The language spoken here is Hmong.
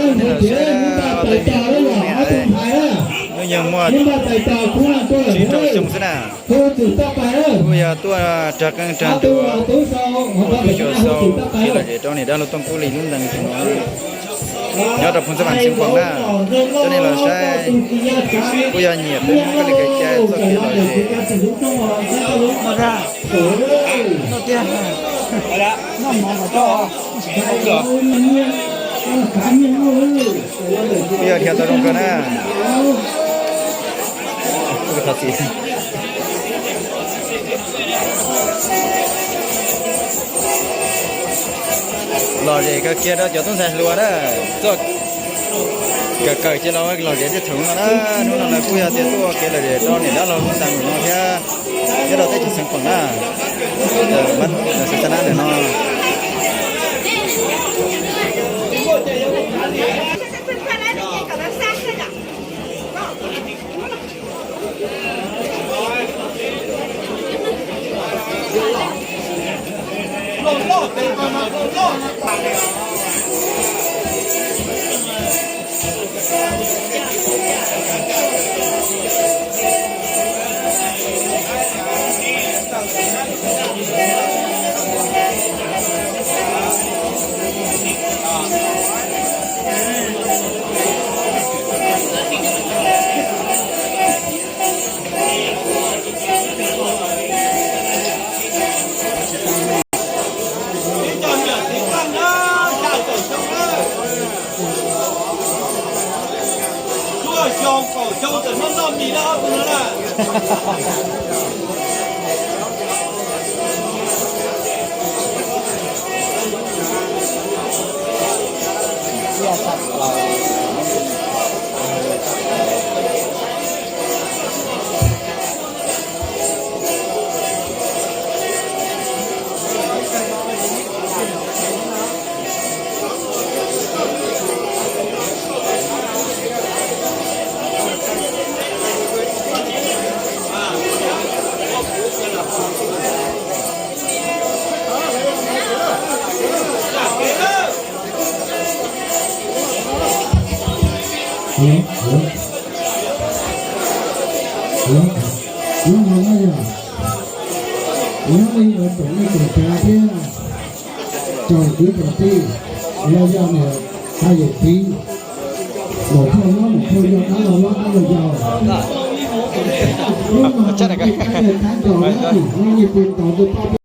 Nej los saib na, tej niag tub niam, hnub nyoog muaj tsib rau xyoo xwb na. Kuj yog tuaj rag qeej rag nruas ua tus xyuas xau kev lom zem rau niam dab laug Tooj Kub Lis lub ntees no. Nyob rau Phoos Xab Vam Xeev Khuam na, coj nej los saib. Kuj yog nyiam peb Hmoob koj li kev cai txoj kev lom zem. Kuj yog dhia tau zoo kawg na. Lom zem kawg kiag rau cov tub ntxhais hluas na, txoj kawm kawm cia los lom zem tej thaum no na. Hnub no lawv kuj yog tias tuaj ua kev lom zem rau niam dab laug lub ntees no thiab, thiab rau teb chaws Xeev Khuam na. Xav xav na ntawm no. Ib co niam txiv paj na, xya caum xyoo na, cuaj xyoo kaum xyoo txawm muab noj mis na ob tug no na. Hnub no na yog, nyob li tsoom nej tsoom tsav thiab tsoom kwv tsoom tij, los yog niam tais yawm txiv, mus thauj hlob mus thauj yau, dab laug hlob dab laug yau, hnub no nej txhab nraud na, nej pw ntaus ntuj paj